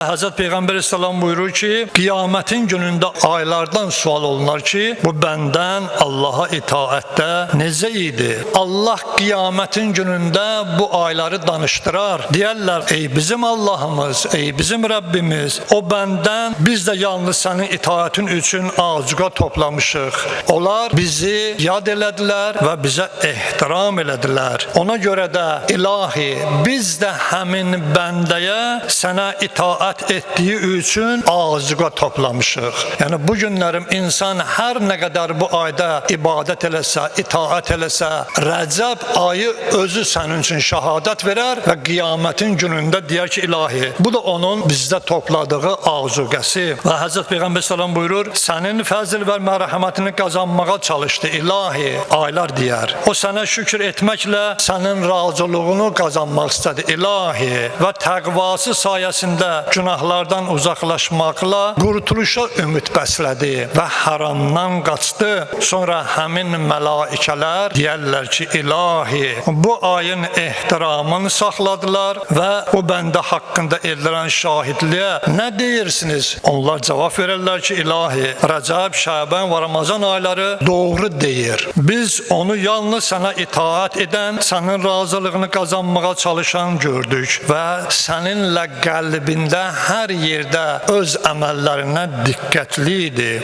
Həzrət Peyğəmbər əleyhissalam buyurur ki, qiyamətin günündə aylardan sual olunar ki, bu bəndən Allaha itaətdə necə idi? Allah qiyamətin günündə bu ayları danışdırar. Deyərlər, ey bizim Allahımız, ey bizim Rəbbimiz, o bəndən biz də yalnız sənin itaətin üçün azuqa toplamışıq. Onlar bizi yad elədilər və bizə ehtiram elədilər. Ona görə də ilahi, biz də həmin bəndəyə sənə itaət etdiyi üçün azuqa toplamışıq. Yəni bu günlərim insan hər nə qədər bu ayda ibadət eləsə, itaət eləsə, Rəcəb ayı özü sənin üçün şəhadət verər və qiyamətin günündə deyər ki, ilahi, bu da onun bizdə topladığı azuqəsi. Və Həzrət Peyğəmbər sallam buyurur, sənin fəzl və mərhəmətini qazanmağa çalışdı ilahi, aylar deyər. O sənə şükür etməklə sənin razılığını qazanmaq istədi ilahi və təqvası sayəsində günahlardan uzaqlaşmaqla qurtuluşa ümid bəslədi və haramdan qaçdı. Sonra həmin mələikələr deyərlər ki, ilahi, bu ayın ehtiramını saxladılar və bu bəndə haqqında edilən şahidliyə nə deyirsiniz? Onlar cavab verirlər ki, ilahi, Rəcəb, Şəbən və Ramazan ayları doğru deyir. Biz onu yalnız sənə itaət edən, sənin razılığını qazanmağa çalışan gördük və səninlə qəlbində hər yerdə öz əməllərinə diqqətli idi.